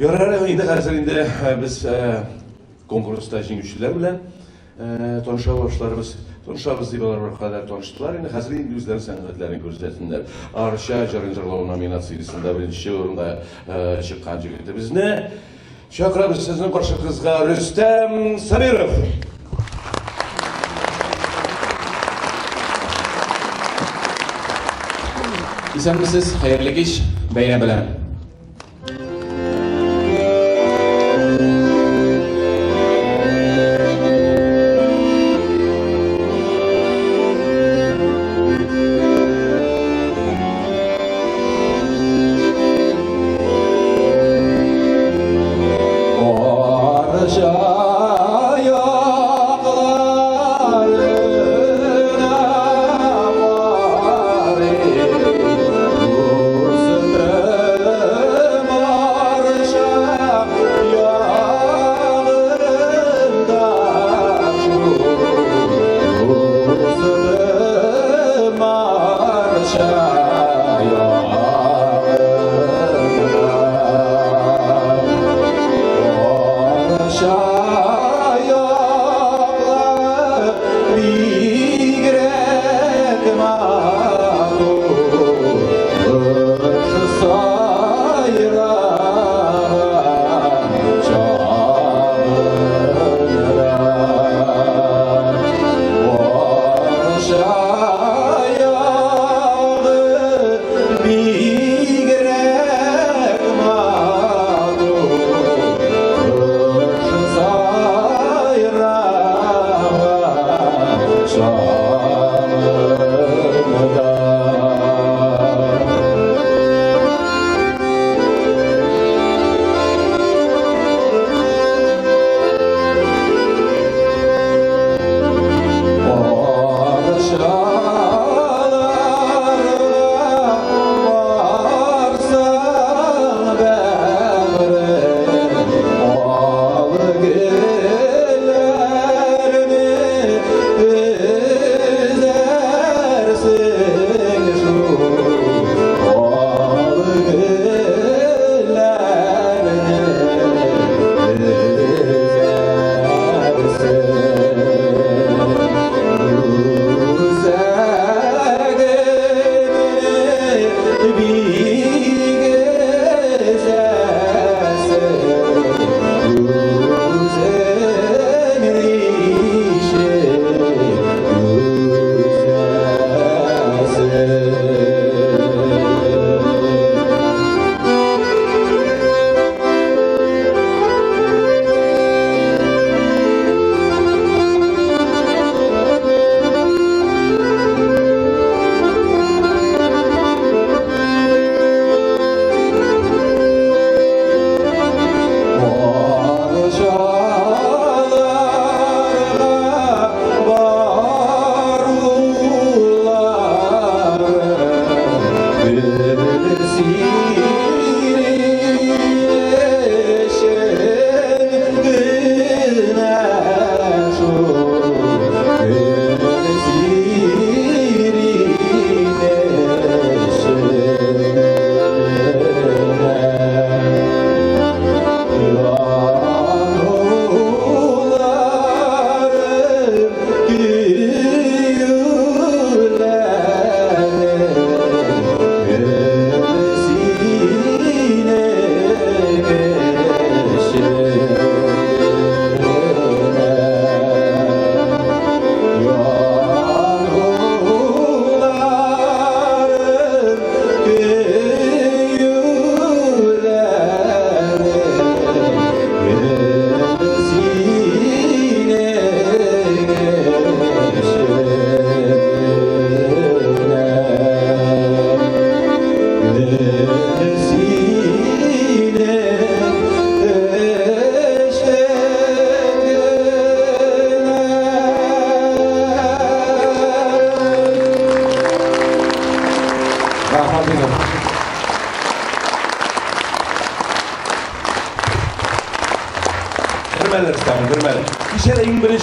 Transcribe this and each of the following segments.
Ярар, инде хәзер инде без конкурста җиңүчеләр белән таныша башларбыз. Танышабыз дип алар беркадәр таныштылар. Инде хәзер инде үзләренең сәнгатьләрен күрсәтсеннәр. Арча җырын җырлау номинациясендә беренче урынга чыккан җегетебезне чакырабыз сезнең каршыгызга Рөстәм Сабиров. Исәнмесез, хәерле кич, бәйрәм белән.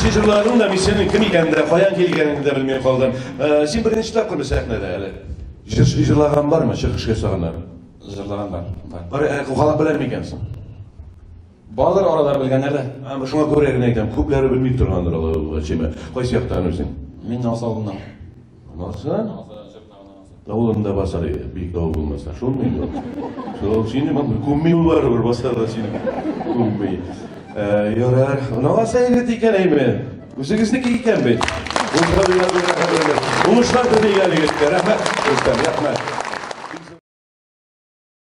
Җырладың да, мин синең кем икәнен дә, каян килгәнеңне дә белми калдым. Син беренче тапкырмы сәхнәдә әле? Җырлаган бармы, чыгыш ясаганнар? Җырлаган бар, бар. Халык белә микән соң? Бардыр арада белгәннәр дә. Ә, шуңа күрә генә әйтәм, күпләре белми торгандыр алай булгач, әйме. Кайсы яктан үзең? Мин Налса авылыннан. Налса? Авылында басар, бик тау булмаса. Шулмы инде ул? Шул сине монда күмми ул барыбер басар да сине. Күмми. Ярар. Налса егет икән, әйме. Үзегезнеке икән бит. Уңышлар телик әле егеткә. Рәхмәт, Рөстәм, рәхмәт.